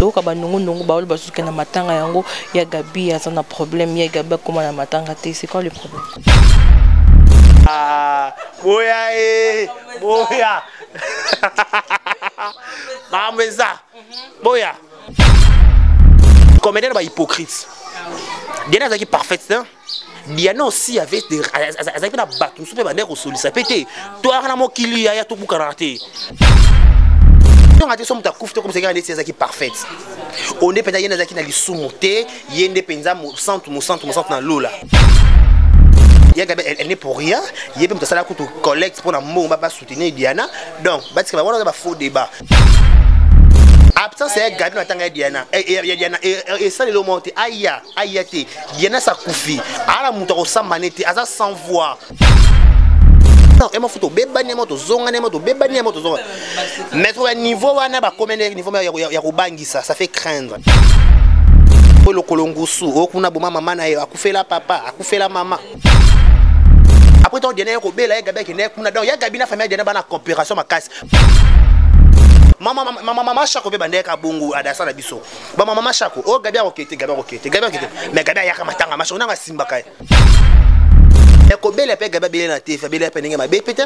Toyoka banongonongo baolo bazoke na matanga yango ya Gabi aza na problème, ya Gabi akoma na matanga te. C'est quoi le problème? Ah, boya e boya makambo eza boya comédien na bahypocrite. Diana azalaki parfaite te. Diana aussi avait azalaki mpe na bato mosusu mpe bandaki kosolisa mpe te. Toyaka na mokili yaya, tobukanaka te. Tonga te so moto akufi te komisaki neti azalaki parfaite. Onde mpenza ye nde azalaki na lisumu te, ye nde mpenza mosantu, mosantu, mosantu na lola. Ya Gabi, elle n'est pour rien. Ye mpe moto asala kutu collecte mpo na mbongo basoutenir Diana. Donc batika bango wana bafaux débat. Absence ya Gabi na ntanga ya Diana, ya Diana esaleli moko te. Aya aya te, Diana sakufi ala moto akosamba ne te, aza sans voix. Ema fu tobebani, ema tozongani, ema tobebani, ema tozonga. Mais ya niveau wana bakomi nde niveau ya kobangisa, ça fait craindre. Oyo lokolo ngusu oyo kuna boma mama na ye, akufela papa, akufela mama. Après ntango Diana ye kobela, ye Gabi akende kuna. Donc ya Gabi na famille ya Diana bana coopération makasi. Mama, mama, mama Shako mpe bandeyaka bongo. Adasa na biso bama mama Shako oyo Gabi akokete, Gabi akokete, Gabi akokete. Mais Gabi ayaka matanga mashako nanga asimbaka ye ekobela mpe. Gabi abela na te, abela mpe ndenge mabe mpe te,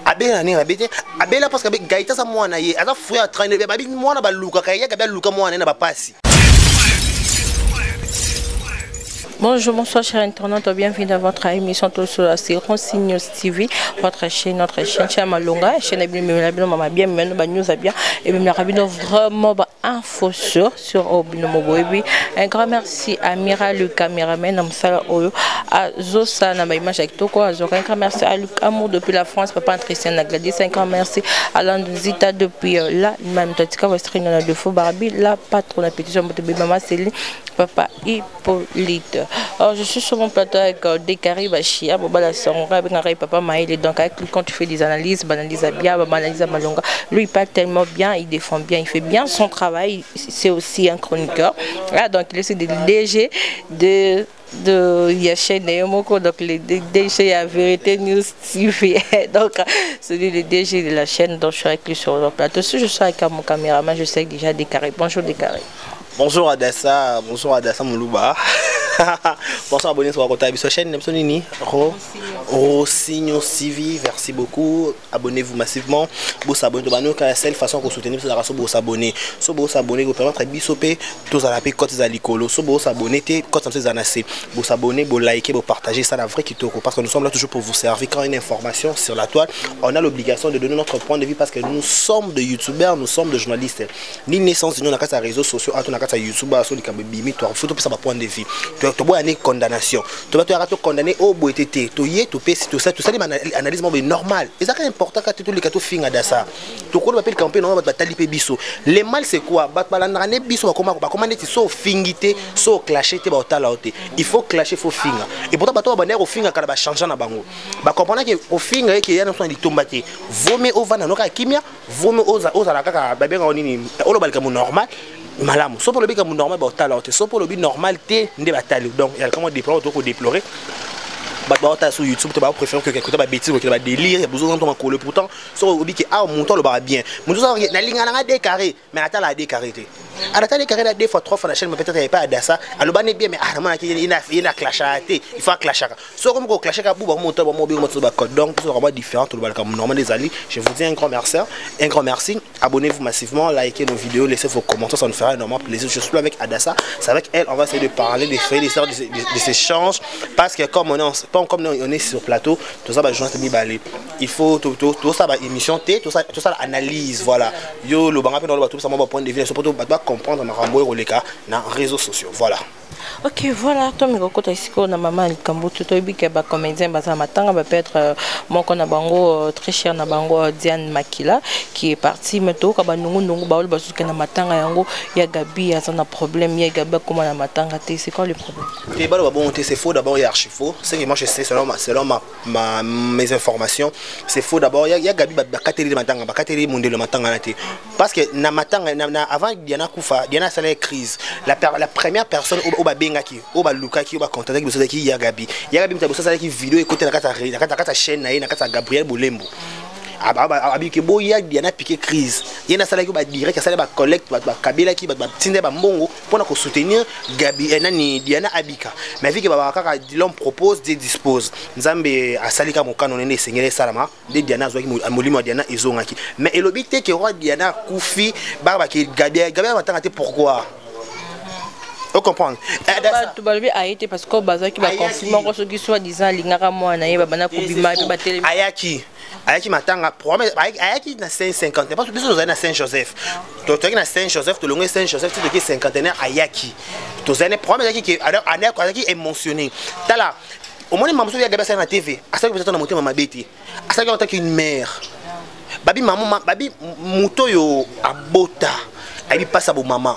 abela na ndenge mabe te. Abela parce que Gaïta aza mwana ye, aza fruit ya train. Babi mwana balukaka ye, Gabi aluka mwana ye na bapasi. Bonjour, bonsoir chers internautes, bienvenue dans votre émission tous sur la News TV, votre chaîne, notre chaîne, chaîne Malonga, chaîne Abino Mama bien, mais nous news bien, et même la rabino vraiment ba info sur Obino Moboebi. Un grand merci à Mira le caméraman, Namsala Oyo, à Zosa na image avec Toko, à Zoka. Un grand merci à Luc Amour depuis la France, papa Christian Gladys, un grand merci à Landuzita depuis la même Tatika Western na de Faux Barabi, la patronne pétition de Maman Céline, papa Hippolyte. Alors, je suis sur mon plateau avec Dekari Bachia, Boba la Songa, avec papa Maïl. Donc, avec lui, quand tu fais des analyses, analyse à bien, analyse à Malonga, lui, il parle tellement bien, il défend bien, il fait bien son travail. C'est aussi un chroniqueur. Ah, donc, il est le DG de ya chaîne moko, donc le DG ya Vérité News TV. Donc c'est lui le DG de la chaîne. Donc je suis avec lui sur le plateau. Si je suis avec mon caméraman, je sais déjà Décarré. Bonjour Décarré. Bonjour Adassa, bonjour Adassa Moulouba. Bonsoir abonnés sur la biso chaîne biso nini Ro Rossigno TV. Merci beaucoup. Abonnez-vous massivement. Bo s'abonner to bano la seule façon pour soutenir biso la bo s'abonner. So bo s'abonner ko permettre biso pe to za la pe cote za likolo. So bo s'abonner te cote za na se. Bo s'abonner, bo liker, bo partager ça la vraie kitoko parce que nous sommes là toujours pour vous servir. Quand une information sur la toile, on a l'obligation de donner notre point de vue parce que nous sommes des youtubeurs, nous sommes des journalistes. Ni naissance nous na kata réseaux sociaux, na kata YouTube so likambo bimi to faut to pesa ba point de vue. To boya ni condamnation. To ba to yaka to condamner au boete te. To ye to pesi to ça to sali analyse mo normal. Et ça important ka to lika to finga da ça. To ko ba pe campagne no ba tali pe biso. Le mal c'est quoi? Ba ba la ne biso ba koma ba koma neti so fingité, so clasher te ba otala ote. Il faut clasher, faut finga. Et pourtant ba to ba ne finga kala ba changer na bango. Ba comprendre que au finga ke ya na so litomba te. Vaut mieux ovanda no ka kimia, vaut mieux oza oza la kaka ba benga nini olo balika mo normal. Malamu so polo bika normal ba otala te, so polo bi normal te nde batali. Donc il y a comment déplorer, to ko déplorer bato baota sur YouTube te ba préférer que quelque ba bêtise que ba délire ya besoin to makolo. Pourtant so obi ke ah monto lo ba bien monto so na linga na deux carré mais ata la deux carré te ata deux carré la deux fois trois fois la chaîne, mais peut-être il y a pas Adassa aloba ne bien. Mais ah na ki il a clashé te, il faut clasher so comme ko clasher ka buba monto ba mo bi mo ba code. Donc c'est vraiment différent to ba comme normal des ali. Je vous dis un grand merci, un grand merci. Abonnez-vous massivement, likez nos vidéos, laissez vos commentaires, ça nous fera énormément plaisir. Je suis là avec Adassa, c'est avec elle on va essayer de parler des faits, des histoires, de ces échanges parce que comme on est en, comme on est sur plateau, tout ça bah journaliste mi il faut tout, tout, tout ça bah émission T, tout ça, tout ça analyse. Voilà, yo le banga dans le tout ça mon point de vue surtout bah comprendre ma rambo roleka dans réseaux sociaux. Voilà. Ok, voilà, toi, mais quand ici, on a maman likambo, tout oyebi ke ba comédien baza matanga, ba peut-être moko na bango très cher na bango Diane Makila qui est parti. Mais to ka ba nungu nungu ba bazuka na matanga yango ya Gabi aza na problème, ya Gabi koma na matanga te. C'est quoi le problème? Te ba bon te, c'est faux d'abord, il y a archi faux. C'est que moi je sais selon mes informations, c'est faux d'abord. Il y a Gabi ba kateli matanga, ba kateli mondelo matanga na te parce que na matanga na avant Diana kufa, Diana sala crise, la première personne au ba bengaki, au ba lukaki, au ba contactaki biso ki ya Gabi. Ya Gabi mta biso sala ki vidéo écouter na kata chaîne na ye na kata Gabriel Bolembo. Abiki boya Diana piqué crise. Ye na salaki ba direct, asala ba collecte, bato bakabelaki, bato batinda bambongo mpona kosoutenir Gabi, nani, Diana abika. Mais vu que babaka kaka l'homme propose, Dieu dispose, Nzambe asali kaka mokano nene esengeli esalama nde Diana azwaki molimo ya Diana ezongaki. Mais elobi te ke roi Diana akufi, babaki Gabi, Gabi amatanga te. Pourquoi? Ocomprendre? Bato balobi aye te parce que bazwaki baconflit moko, soki soi disant alingaka mwana ye, babanda kobima mpe batelemi. Ayaki matanga programme, ayaki na Saint Cinquantenaire, parce que biso tozali na Saint Joseph. Tozalaki na Saint Joseph, tolongwe Saint Joseph ti toki Cinquantenaire, ayaki. Tozali na programme, ezalaki ke azalaki émotionné. Tala, omoni mama mosusu ya Gabi asali na TV, asalaki peut-être na motema mabe te, asalaki en tant qu'une mère. Babi mama, babi moto oyo abota ayebi mpasi ya bomama.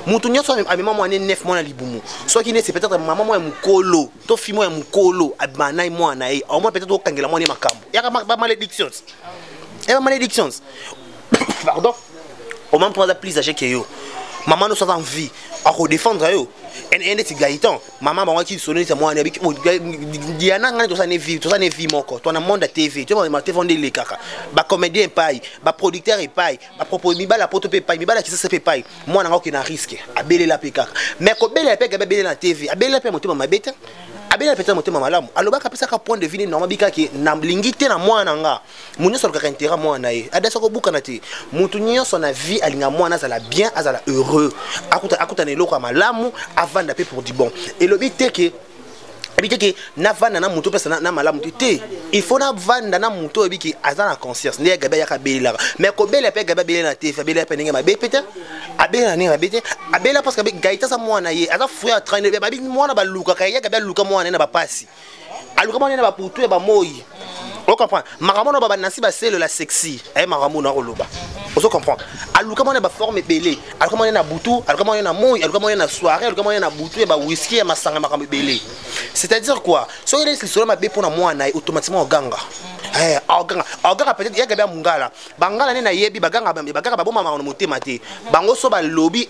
Moto nyonso amema mwana 9 mwana libumu, soki neti peut-être mama mwa ya mokolo to fi mwa ya mokolo abima na ye mwana ye, au moins peut-être okangela mwana ye makambo yaka bamalédictions, ya bamalédictions, pardon. Au même temps aza plus âgé que yo, mama nyonso aza en vie akodéfendre yo. Neti Gaëtan, mama bango aki lisolo neti ya mwana Diana. Ngai toza ne vie, toza ne vie moko to na monde ya TV. To ma TV nde elekaka bacomédien epai, baproducteur epai, bapropos mibali ya poto mpe epai, mibali ya Kisasa mpe epai. Mwana nga okende na risque, abelela mpe kaka. Mais kobelela mpe, Gabi abelela na TV, abelela mpe motema mabe te, abelela mpenza motema malamu. Alobaka, apesaka point de vue nini normal bikaki nalingi te na mwana nga. Moto nyonso alukaka intérêt mwana na ye. Adasa kobukana te. Moto nyonso na vie alinga mwana azala bien, azala heureux, akuta na eloko ya malamu, avanda mpe pour du bon. Elobi te ke ebi te ke navanda na moto opesa na malamu te. Te, il faut navanda na moto oyebi ke aza na conscience. Nde ya Gabi ayaka abelelaka. Mais kobelela mpe, Gabi abelela na te, abelela mpe ndenge mabe mpe te, abelela na ndenge mabe te. Abelela parce que Gaïta aza mwana ye, aza fruit ya train. Babi mwana balukaka ye. Gabi aluka mwana ye na bapasi, aluka mwana ye na baputu ya bamoi. Ocomprendre makambo na babanasi baselela sexy aye makambo na koloba, ozo comprendre? Aluka mwana baforme ebele, aluka mwana na butu, aluka mwana na moi, aluka mwana na soirée, aluka mwana na butu ya bawhisky, ya masanga, makambo ebele. C'est-à-dire quoi? Soki elesi lisolo mabe mpona mwana ye, automatiquement oganga, oganga, oganga. Peut-être ya Gabi ya mongala, bangala nde nayebi baganga, baganga babomamaka na motema te. Bango so balobi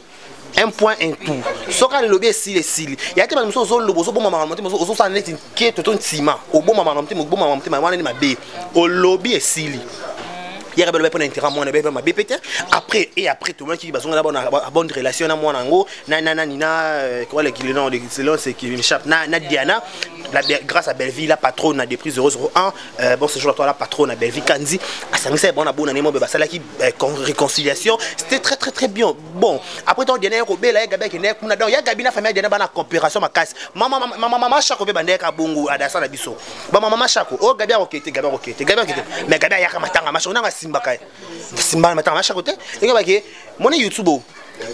un point, un tout. Soki alobi esili, esili. Ya te, bato mosusu ozoloba, ozobomamaka na motema, ozosala neti nketo to nsima obomamaka na motema, obomamaka motema wana nde mabe. Olobi, esili. Yaka baloba mpona intérêt mwana bebe mabe pe te. Après et après tomonaki bazonga na bona bonne relation na mwana yango na na nani na comment le nom, le nom c'est qui m'échappe, na Diana la, grâce à Belleville, la patronne na depuis 001. Bon séjour à toi la patronne à Belleville Kanzi. Asangisa bon na bonne année mo basalaki réconciliation, c'était très très très bien. Bon, après tant Diana kobela ya Gabi akende kuna. Donc ya Gabi na famille Diana bana coopération makasi. Mama mama mama Chako be bandeka bongo adasa na biso ba mama Chako o Gabi akokete, Gabi akokete, Gabi akokete. Mais Gabi ayaka matanga mashako nanga simbaka simba matanga mashako te. Enge bake moni YouTube,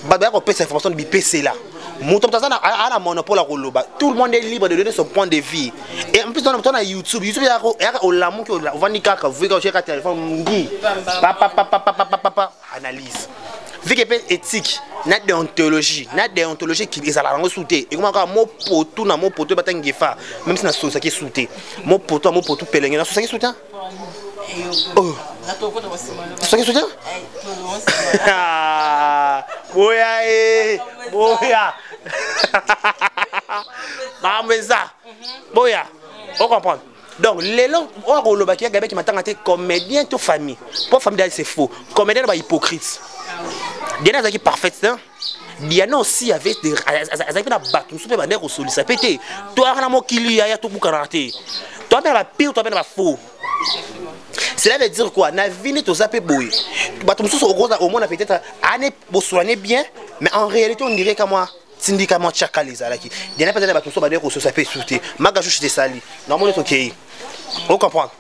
bato baya kopesa information bipesela moto. Moto aza na monopole ya koloba. Tout le monde est libre de donner son point de vue. Et en plus to na YouTube, YouTube yaka olamuki, ovandi kaka vuika, otieka téléphone ngi papapapapapapa, analyse. Vu que mpe éthique na déontologie ezalaka yango su te, ekoma kaka mopotu na mopotu ebata ngefa. Même si nasosaki su te, mopotu na mopotu pelenge nasosaki su te. Oh, soki su te, boya e boya makambo eza boya. Ocomprendre? Donc lelo oyo kolobaki ya Gabeki matanga te, comédien to famille, mpo famille dali, c'est faux. Comédien na bahypocrite. Diana azalaki parfaite te. Diana aussi avait azalaki mpe na bato mosusu mpe bandeki kosolisa mpe te. Toyaka na mokili yaya, tobukanaka te, toya mpe na bapire, toya mpe na bafaux. Cela veut dire quoi? Na vie nde toza mpe boye. Bato mosusu okoza omona peut-être ane bosolane bien, mais en réalité on dirait ka mwa tindika mwa tiakala ezalaki. Diana mpe azali na bato mosusu bandeki kososa mpe esu te. Magajushi tesali namoni tokei. Ocomprendre?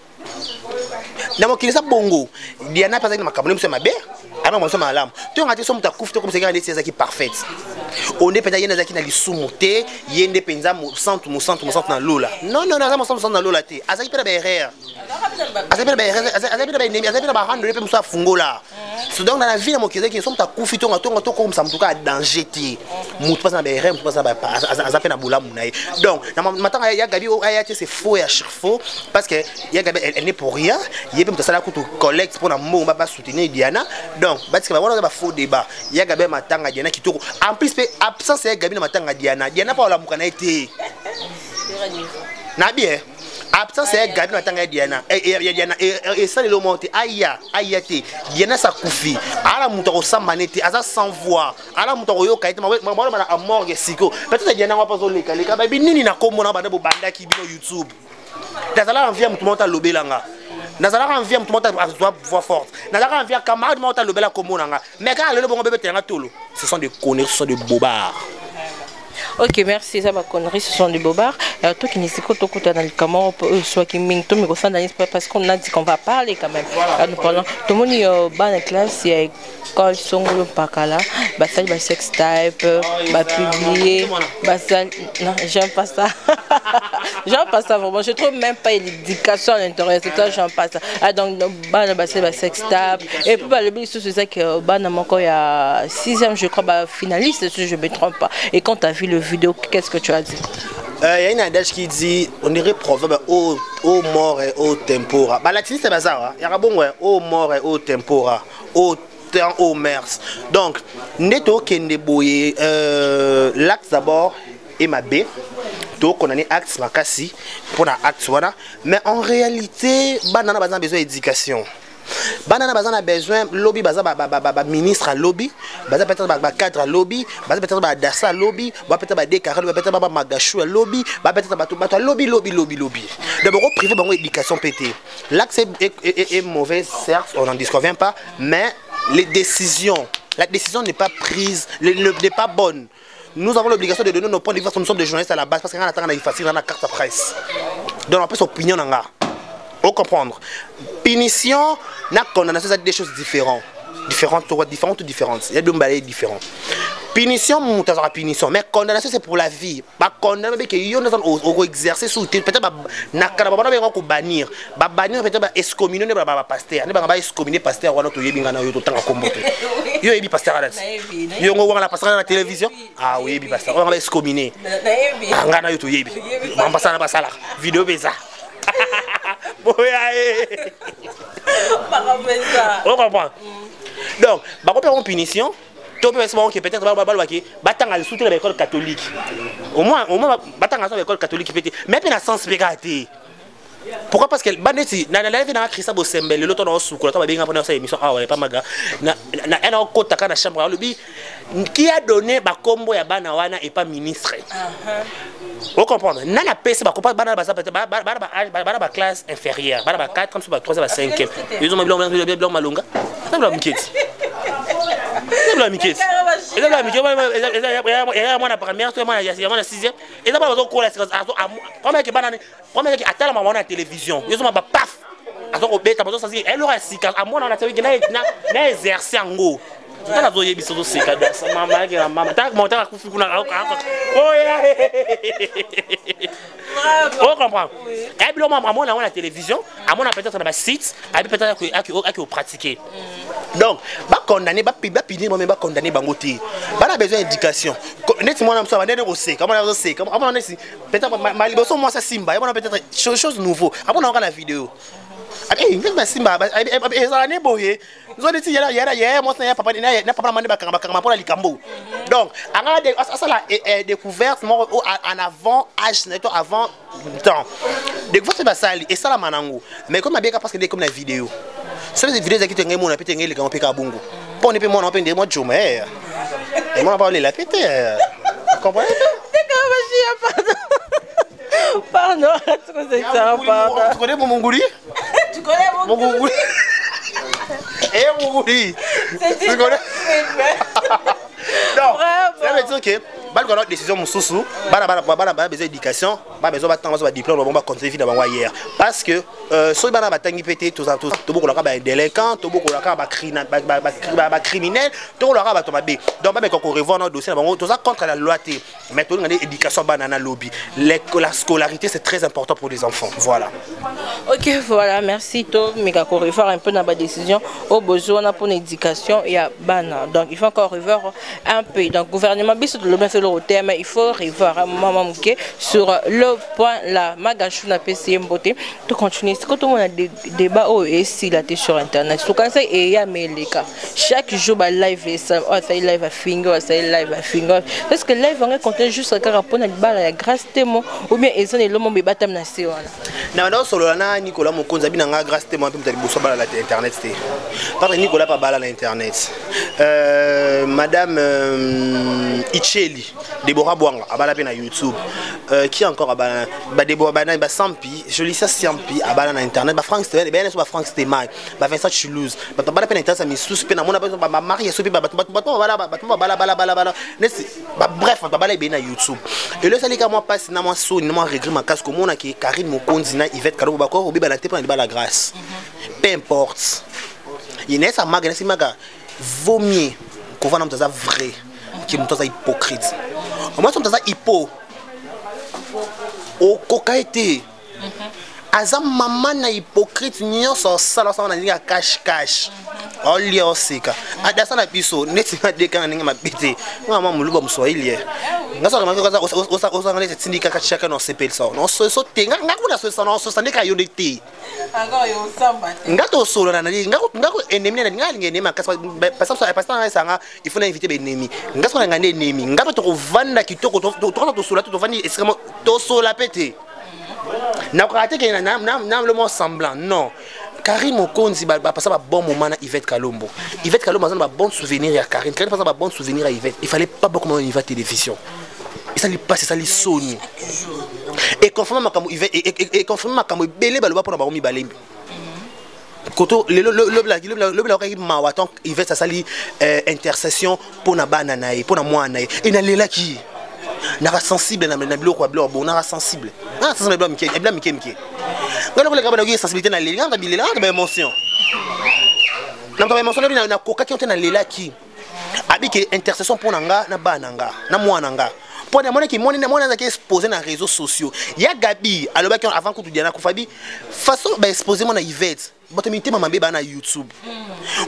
Na mokili eza bongo. Diana mpe azalaki na makambo nde mosu ya mabe, ana mosu malamu. Toyonga te so moto akufi te komisaki neti azalaki parfaite. Onde mpenza ye nde azalaki na lisumu te, ye nde mpenza mosantu, mosantu, mosantu na lola. Non, non, aza mosantu, mosantu na lola te. Azalaki mpe na baerreur, azalaki mpe na baerreur, azalaki mpe na baennemi, azalaki mpe na barandole mpe mosu afungola. So donc na vie na mokili ezalaki so moto akufi, tonga tonga tokomisa motu kaka danger te. Motu mpe aza na baerreur, motu mpe aza mpe na bolamu na ye. Donc na matanga ya Gabi aya te, c'est faux ya faux, parce que ya Gabi, elle n'est pour rien. Ye mpe moto asala kutu collecte mpona mbongo basoutenir Diana. Donc batika wana eza bafaux débat. Ya Gabi matanga Diana kitoko. En plus mpe absence ya Gabi na matanga Diana, Diana mpo alamuka na ye te na bien. Absence ya Gabi na tanga ya Diana, ya Diana esaleli moko te. Aya aya te, Diana sakufi, ala moto akosamba ne te, aza sans voix, ala moto akoyoka ye te. Balobana na morgue siko peut-être Diana ngo mpo azolekaleka. Bayebi nini na kombo na banda bobandaki bino YouTube. Nazalaka envie ya moto moko alobelanga, nazalaka envie ya moto moko azwa voix forte, nazalaka envie ya camarade moko alobela kombo na nga. Mais kaka lelo bongo bebetelanga tolo, ce sont des conneries, ce sont des bobards. Ok, merci. Eza baconneries, ce sont des bobards. Tokende sikoyo, tokutana likambo oyo swaki mingi. Tomikosanda parce qu'on a dit qu'on va parler quand même. Voilà, nous parlons. Tomoni bana classe ya école songolo mpakala basali ba sex tape, bapublier, basali. Non, j'aime pas ça, j'aime pas ça vraiment. Je trouve même pas l'éducation à l'intérieur, c'est toi. J'aime pas ça. Ah, donc bana basali ba sex tape et puis balobi lisusu eza que bana moko ya sixième, je crois, bafinaliste si je me trompe pas. Et quand tu as vu le vidéo, qu'est-ce que tu as dit? Il y a une adage qui dit, on dirait proverbe, o mores o tempora. Balatiniste baza, il y a bon, o mores o tempora, o temps o mers. Donc, nde tokende boye, l'acte d'abord est mabe, tokondamner acte makasi mpona acte wana. Mais en réalité, bana na baza besoin d'éducation, bana na baza na besoin lobi baza baministre ya lobi, baza peut-être bacadre ya lobi, baza peut-être badasa ya lobi, ba peut-être badekara lobi, peut-être bamagashu ya lobi, ba peut-être bato bato ya lobi lobi lobi lobi. Donc bako priver bango éducation mpe te. L'acte est mauvais, certes, on n'en disconvient pas, mais les décisions la décision n'est pas prise, n'est pas bonne. Nous avons l'obligation de donner nos points de vue parce que nous sommes des journalistes à la base, parce que on a facile dans la carte à presse. Donc on peut opinion nanga. Faut comprendre. Punition na condamnation, c'est des choses différentes. Différentes, différentes ou différentes. Il y a deux balais différents. Punition, moto azwaka punition, mais condamnation, c'est pour la vie. Bacondamner ke yo nde okoexercer sur peut-être na kala babana benga kobannir, babannir, peut-être baexcommunier. Nde bapasteur nde banga baexcommunier pasteur wana. Toyebi nga na yo, totanga kombo te. Yo oyebi pasteur wana ti yo ngo wanga na pasteur na télévision. Ah, oyebi pasteur wanga baexcommunier nga na yo, toyebi bambasala, basalaka video mpe eza boya ye. On comprend. Donc bakopesa bango punition to mpe basi bango ke peut-être balobaki batanga lisusu te na baécole catholique. Au moins batanga so na baécole catholique mpe te, mais mpe na sens mpe kaka te. Pourquoi? Parce que baneti nalevi nanga Christian Bosembe lelo to na osukola to babenga mpona osala émission awa epa maga na ena okotaka na chambre, alobi qui a donné bakombo ya bana wana epa ministre. Ocomprendre nani apesi bakombo bana baza bana baclasse inférieure, bana ba 4 so ba 3, ba 5. Ezoma biloko malonga, eza biloko miketi, eza biloko miketi, eza biloko miketi ya mwana première to ya mwana sixième. Eza bana bazokola sika. Première ke bana, première ke atala mama wana ya télévision, ezoma bapaf, aza kobeta, bazosasi eloko ya sika, amona wana tewiki na exerce yango. Tala, azoyebisa, ozoseka dasa mama yake na mama tala akufi kuna oya. O comprendre eya biloko amona yango na télévision, amona peut-être na basite, ayebi peut-être aki opratiquer. Donc bacondamner, bapunir bango, bacondamner bango te. Bana besoin d'éducation. Neti mwana mosu abandene koseka, amona azoseka, amona neti peut-être maliboso mwasi asimba, amona peut-être chose nouveau, amona yango na vidéo ndenge basimba ezala ne boye. Nzo neti yaya mwasi na ya papa na papa na mande bakanga bakanga mpona likambo. Donc anga asala découverte moko en avant âge na to avant temps. Découverte basali esalama nango, mais comme abiyaka parce que comme na vidéo, soki vidéo ezalaki te, ngai mona mpe te, ngai elekanga mpe kaka bongo mpo ne mpe mwana mpe nde mwa joma mwana mpa olela mpe te, comprendre. Pardon, tu ça, pardon. Tu connais mon Mongoli? Tu connais mon Mongoli? Eh, Mongoli. Tu connais? Donc, ça veut dire que baluka décision mosusu, bana besoin éducation, ba besoin batanga, bazwa badiplôme bango, bacontinue vie na bango ailleurs, parce que soki bana batangi mpe te, tobokolaka badélinquant, tobokolaka bacriminel, tokolaka bato mabe. Donc bameka korevoir na dossier na bango. Toza contre la loi te, mais tolinga nde éducation bana na lobi. La scolarité, c'est très important pour les enfants, voilà. Ok, voilà, merci. Tomeka korevoir un peu na badécision au besoin pour l'éducation ya bana. Donc il faut encore revoir un peu. Donc gouvernement biso tolobi. Eloko te, mais il faut revoir mama moke sur le point là. Magashu, napesi ye mbote. Tocontinue siko, tomona débat oyo esila te sur internet. Tokanisa eya meleka chaque jour balive oyo asali live afingi, oyo asali live afingi. Est ce que live yango econtine juste kaka mpona libala ya Grâce Temo ou bien eza na elomo ebatami na se wana? Na banda osolola na Nicolas Mokonzi, abi na nga Grâce Temo mpe moto ya liboso abala na internet te. Parce que Nicolas mpe abala na internet. Madame Icheli Debora Bwanga abala mpe na YouTube. Qui encore abala? Badebora, banani, basampi Jolisia Siampi abala na internet, bafrank baya nyonso, bafrank Stemai, bavincent Chuluse, bato babala mpe na internet ya misusu mpe namona bamarie so mpe bato babala, bato babala bala bala bala neti, bref, bato babala ebele na YouTube. Elo esalika mwa mpasi na mwa soni na mwa regret makasi komona ke Karine Mokonzi na Yvette Kalombo bakoki kobebana te mpona libala Grâce. Peu importe, ye nayesa maga, nayesi maga, vaut mieux kovanda moto aza vrai ke moto aza hypocrite. Omoi moto aza hypo, okoka ye te. Aza mama na hypocrite nyonso, osala osala na ndenge ya cache cache, olia oseka. Adasa na biso neti nga deka na ndenge mabe te. Nga mwa moluba moswahili ye, nga soki osanga neti etindi kaka tiaka na osepelisa nososo te. Nga kuna sosa nososa ndeka yo nde te. Nga tosolola na nga ko ennemi na nga, alinga ennemi makasi. Pasteur nga esanga, il faut na inviter baennemi. Nga soki nanga nde ennemi, nga mpe tokovanda kitoko, tokoza tosola te, tovandi esika tosola mpe te. Nakoka te ke na le mot semblant, non. Karine Mokonzi bapasa babon moment na Yvette Kalombo. Yvette Kalombo aza na babon souvenir ya Karine, Karine pasa babon souvenir ya Yvette. Il fallait pas bakoma na niveau ya télévision. Esali mpasi, esali soni, econfirme makambo, econfirme makambo ebele baloba mpona bango mibale. Koto lelo lobi nakokaki mawa tant Yvette asali intercession mpona bana na ye, mpona mwana na ye. E nalelaki, naka sensible na biloko ya biloko bon, naka sensible, naka sensible na biloko ya mike mike. Ngai nakoleka bana yoki sensibilité, naleli nga na bilela, nga na baémotion, na moto baémotion. Lobi nakokaki te, nalelaki. Abiki intercession mpo na nga, na bana na nga, na mwana na nga, mpo namonaki moni moni azalaki exposé na réseaux sociaux. Ya Gabi alobaki avant kutu Diana kufa bi façon baexpose mwana Yvette, bato mitema mabe baa na YouTube.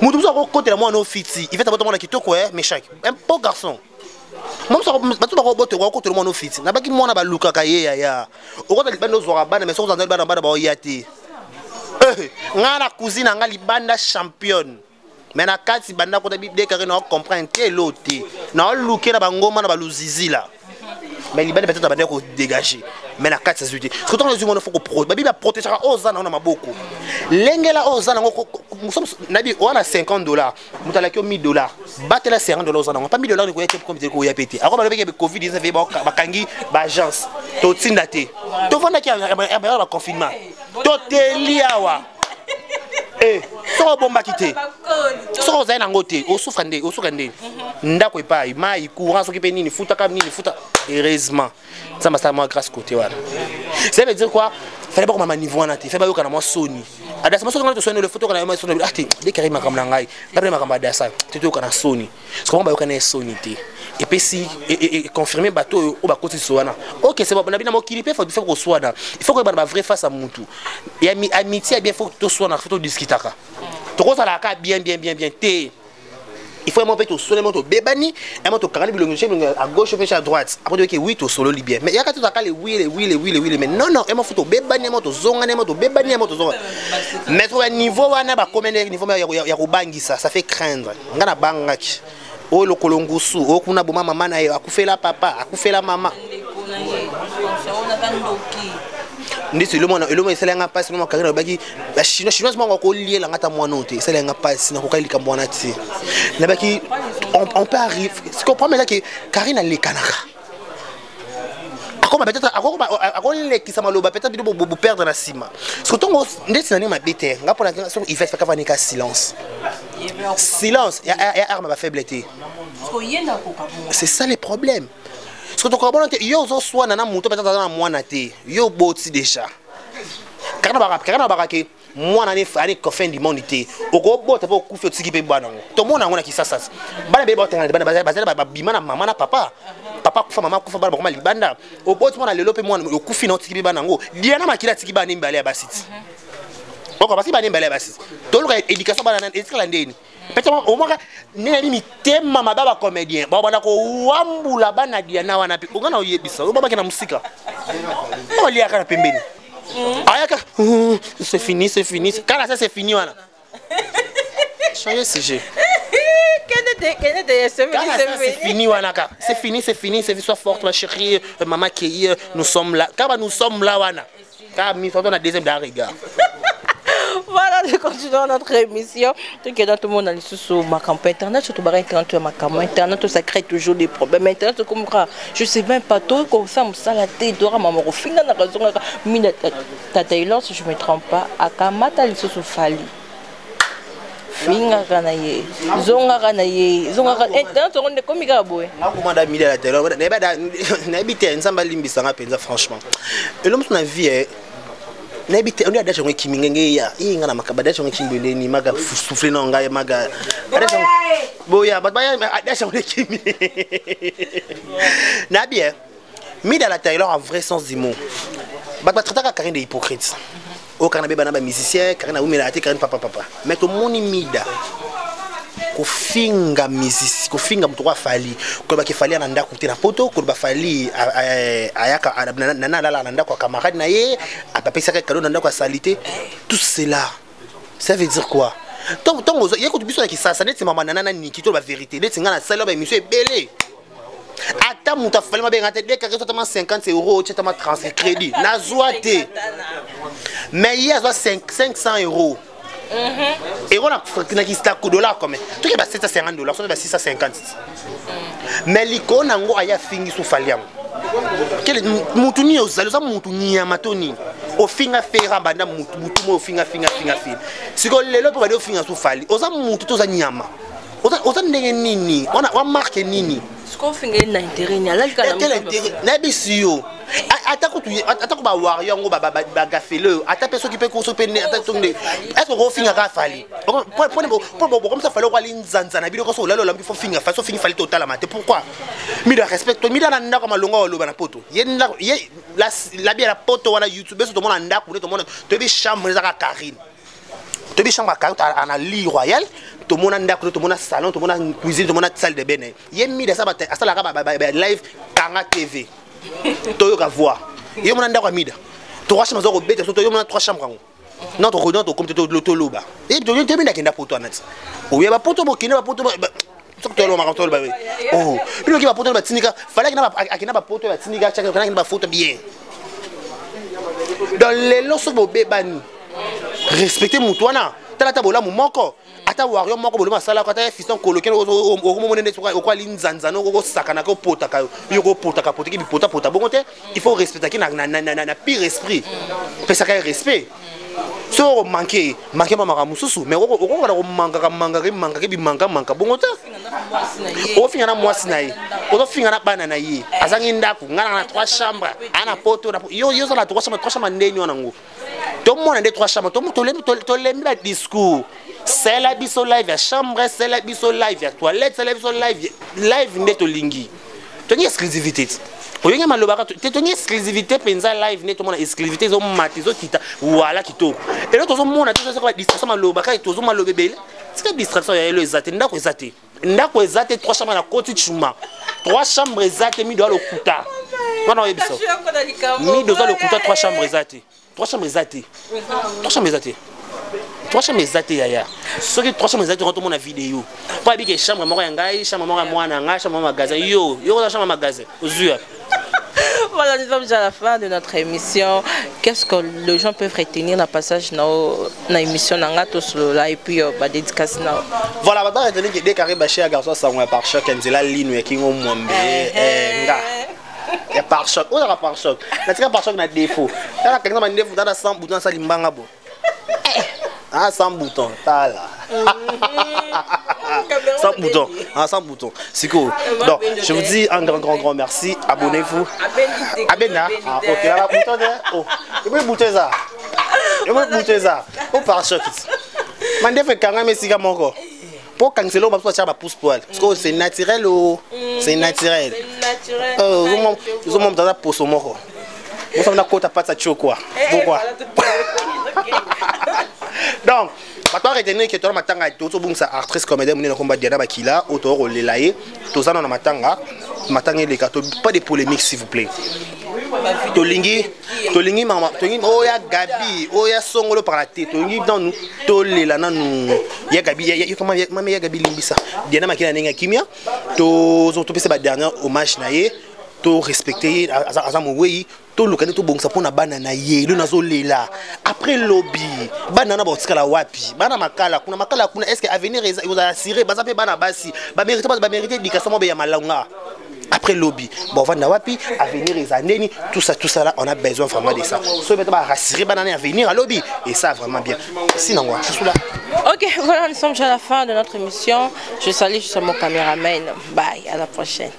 Moto mosusu akokotela mwana ofiti Yvette, abota mwana kitoko, e Meshak, un beau garçon. Bato bakobota, bakokotela mwana ofiti. Nabaki mwana balukaka ye yaya, okota libanda, ozwaka bana, mais soki ozanda libanda, bana baoya te. Ngai na cousine na ngai libanda championne, mais na kati banda kota bidekake na comprendre te, elo te na oluke na bangoma na baluzizila, mais libanda peut-être abandaki kodégage, mais na kati azwi te. Soki ntango ezwi mwana, faut babi baprotégeaka oyo oza nango na maboko, lengela oyo oza nango. Nabi wana 50 $, moto alaki yo 1000 $, batela 50 $ oza nango, pa 1000 $ ekoya te, comme koya pe te. Ako balobaki COVID 19, bakangi baagence, totinda te, tovandaki ya baconfinement, toteli awa. Soki obombaki te, soki ozali nango te, osufa nde, osuka nde ndako epai mai, courant, soki mpe nini, futaka nini, futa. Heureusement Nzambe asala mwa grâce côté wana. Ça veut dire quoi? Fallait bakoma ma niveau wana te, fallait bayoka na mwa soni. Adasa soki ngana tosoni le photo kana mwa soni. Ah te, dekari makambo na ngai, ngape makambo Adasa te, toyoka na soni. Parce que bayoka na soni te, epesi confirmer bato oyo oyo bakotisi wana. Ok, c'est bon. Na bina mokili mpe faut koswana, il faut koyebana bavrai face à mutu ya amitié ya bien. Faut toswana, faut todiskutaka, tokozalaka bien bien bien bien te. Il faut mpe tosole mo, tobebani emo, tokangani bilongi, bilongi à gauche mpe à droite. Après toyoki oui, tosololi bien, mais yaka tozalaka le oui, le oui, le oui, le oui, mais non, non, emo faut tobebani emo, tozongani emo, tobebani emo, tozonga. Mais to niveau wana bakomi niveau ya kobangisa, ça fait craindre. Nga na bangaki oyo lokolo ngusu oyo kuna boma mama na ye, akufela papa, akufela mama. Ndeti eloko esalanga mpasi, mama Karine alobaki bachinois, chinoise moko akolielanga ata mwana oyo te. Esalanga mpasi, nakokali likambo wana te. Nabaki on peut arriver. Ce qu'on prend eza ke Karine alekanaka, akoma peut-être akolekisa maloba, peut-être bino boperdre na nsima. Parce que ntongo ndeti na ndenge mabe te, nga mpona soki Yvette faka vanika silence, silence ya arme bafaible te. C'est ça le problème. Parce que tokoka bona te, yo ozoswana na moto, peut-être aza na mwana te, yo oboti déjà. Kaka na bakake mwana ane fin du monde te, okobota mpe okufi, otiki mpe bwana yango. Tomona yango na Kisasa, bana beye baotangana libanda, bazali babima na mama na papa, papa akufa, mama akufa, bana bakoma libanda. Oboti mwana lelo mpe mwana okufi na otiki mpe bana yango. Diana Makili atiki bana mibale ya basi ti oko basi, bana mibale ya basi. Toluka éducation, bana etikala ndeni. Peut-être omaka ndenge nayebi mitema mabe ya bacomédien babanda kowambula bana Diana wana mpe onga na oyebisa oyo babaki na mosika oliaka na pembeni ayaka, c'est fini, c'est fini, kala ça, c'est fini wana. Changer sujet. C'est fini wana ka, c'est fini, c'est fini, c'est sois forte, ma chérie, maman Kei, nous sommes là. Kaba nous sommes là wana ka mi na deuxième da regard. Voilà, nous continuons notre émission. Tout dans tout le monde a makambo internet, surtout bara internet, makambo internet, ça crée toujours des problèmes. Internet, comme je sais même pas trop comme ça, mosala te, dora mama kofinga na kazonga mina tata Taylor, si je me trompe pas, akamata lisusu Fally. Fingaka na ye, zongaka na ye, zongaka internet ongo nde komi kaka boye. Nakomanda midi ya Taylor, nayebi te, Nzambe alimbisanga mpenza. Franchement, elo mosu na vie nayebi te, ondi adage yango ekimi ngenge ya ye nga na makaba adage yango ekimi beleni maga souffle na ngai maga boya bato baya adage yango ekimi. Nayebi e Mida la Taylor en vrai sens du mot, bato batraitaka Karine de hypocrite oyo Karine abeba na bamusicien, Karine awumelaka te, Karine papa papa. Mais tomoni Mida kofinga musicien, kofinga moto ko afali, kolobaki Fally na ndako te na poto, koloba Fally ayaka nana alalaka na ndako ya camarade na ye, apesaka cadeau na ndako ya sali te. Tout cela, ça veut dire quoi? Ntongo ye kutu biso na kisasa neti mama nana na niki to bavérité neti ngai nasali baémission ebele, ata moto afali mabenga te dekaka so atama 50 € otia tama transfert crédit nazwa te. Mais ye azwa 500 €, euro na kisita dollar comme toki ba 750 $, soki ba 650. Mais likolo nango aya afingi so Fally yango. Kele mutu nini ozali? Oza mutu nyama to nini? Ofinga Ferre banda mutu butu mo ofinga finga finga finga, sikoyo lelo mpe badi ofinga so Fally. Oza mutu to oza nyama? Oza ndenge nini wana wa marke nini? Sikoyo na intérêt ni alali kaka? Nayebisi yo, atako bawario yango bagafele oyo, ata mpe soki mpe koso mpe ata soki nde est ce que okofinga kaka Fally bokomisa Fally okwali nzanza na bino koso olali olambi fo finga Fally, so fingi Fally te otalama te. Pourquoi Mida respect Mida na ndako malonga oloba na poto ye ye labi ya poto wana YouTube biso tomona ndako nde tomona, toyebi chambre ezaka Karine, toyebi chambre ya Karine ana lit royal, tomona ndako nde tomona salon, tomona cuisine, tomona salle de bain. Ye Mida asalaka live kanga TV, toyoka voix ye mona ndako ya Mida, trois chambres aza kobeta so toyo mona trois chambres yango non tokodon tokomi te toloba toyebi ndakenda poto wana ti oya bapoto bokende bapoto soki tolobaka toloba oh bino oki bapoto batindika Fally akenda bapoto batindika akenda bafoto bien. Donc lelo soki bobebani, respecte motu wana. Tala ata bolamu moko, ata wario moko boloma asalaka, ata fiston koloke okomomona nde okwali nzanzana okosakanaka opotaka yo kopotaka potaki bipotapota bongo te. Il faut respectaki na pire esprit, opesaka ye respect. Soki okomanke manke mwa makambo mosusu, mais okokana komankaka mankaka mankaka bimanka manka bongo te. Ofinga na mwasi na ye, ozofinga na bana na ye, azangi ndako, ngai nanga na trois chambre aa na poto yo oza na trois chambre. Trois chambre ndeni wana ngo tomona nde trois chambre, tolembi ba discours. Sela biso live ya chambre, sela biso live ya toilette, sela biso live live nde tolingi. Tolingi exclusivité te, oyenge malobaka te, tolingi exclusivité mpenza live nde tomona exclusivité ezomata ezokita wala kitoko. Elo tozomona te, tozosaka badistraction malobaka, tozomaloba ebele. Tika distraction ya elo eza te, ndako eza te, ndako eza te. Trois chambre na koti cuma, trois chambre eza te. Mido alokuta wana oyebisa Mido oza lokuta. Trois chambre eza te, trois chambre eza te, trois chambre eza te, trois chambre eza te yaya. Soki trois chambre eza te, tomona video mpo abike chambre moko ya ngai, chambre moko ya mwana ngai, chambre moko ya magasin. Yo yo koza chambre ya magasin ozwi. Voilà, nous sommes déjà à la fin de notre émission. Qu'est-ce que les gens peuvent retenir dans le passage dans l'émission nanga là et puis bah, dédicace na? Voilà, bah retenir que dès qu'arrive chez garçon ça on par choc nzela lino ya kingo mwambe nga ya par choc oyo par choc natika par choc na défaut tala kanga ma défaut tala sans bouton sali mbanga bo ah sans bouton tala sans bouton, ah, sans bouton siko. Donc je vous dis un grand grand grand merci, abonnez-vous. Abena, ah ok, ala bouton de oh et puis bouton ça et puis bouton ça au par choc mandefu ekanga mesika moko mpo kangisela oyo bato batyaka bapousse poil parce que c'est naturel o c'est naturel. Ozomona moto aza poso moko mosama nakota pati ya tio quoi pourquoi. Donc Bato baretenir ke tona matanga, tozobungisa actrice comédien monene komba Diana Bakila oyo tokolela ye. Toza nano na matanga, matanga eleka to, pas de polémique, s'il vous plaît. Tolingi mama, tolingi oyo ya Gabi, oyo ya songolo par la te. Tolingi nanu tolela nanu ya Gabi, mama ya Gabi. Limbisa Diana Makila ndenge ya kimia. Topesa ba dernier hommage na ye, to respecte ye. Aza mowei, toluka nde tobongisa mpona bana na ye. Elo nazolela après lobi, bana na bakotikala wapi? Bana makala kuna, makala kuna, est ce que avenir ekozala assuré? Baza mpe bana basi, bamérite éducation moko ya malonga. Après lobi bovanda wapi? Avenir eza ndeni? Tout ça, tout ça là, on a besoin vraiment de ça. So beta barassurer bana na avenir alobi et ça vraiment bien. Sinon je suis là. Ok, voilà, nous sommes déjà à la fin de notre émission. Je salue juste mon caméraman. Bye, à la prochaine.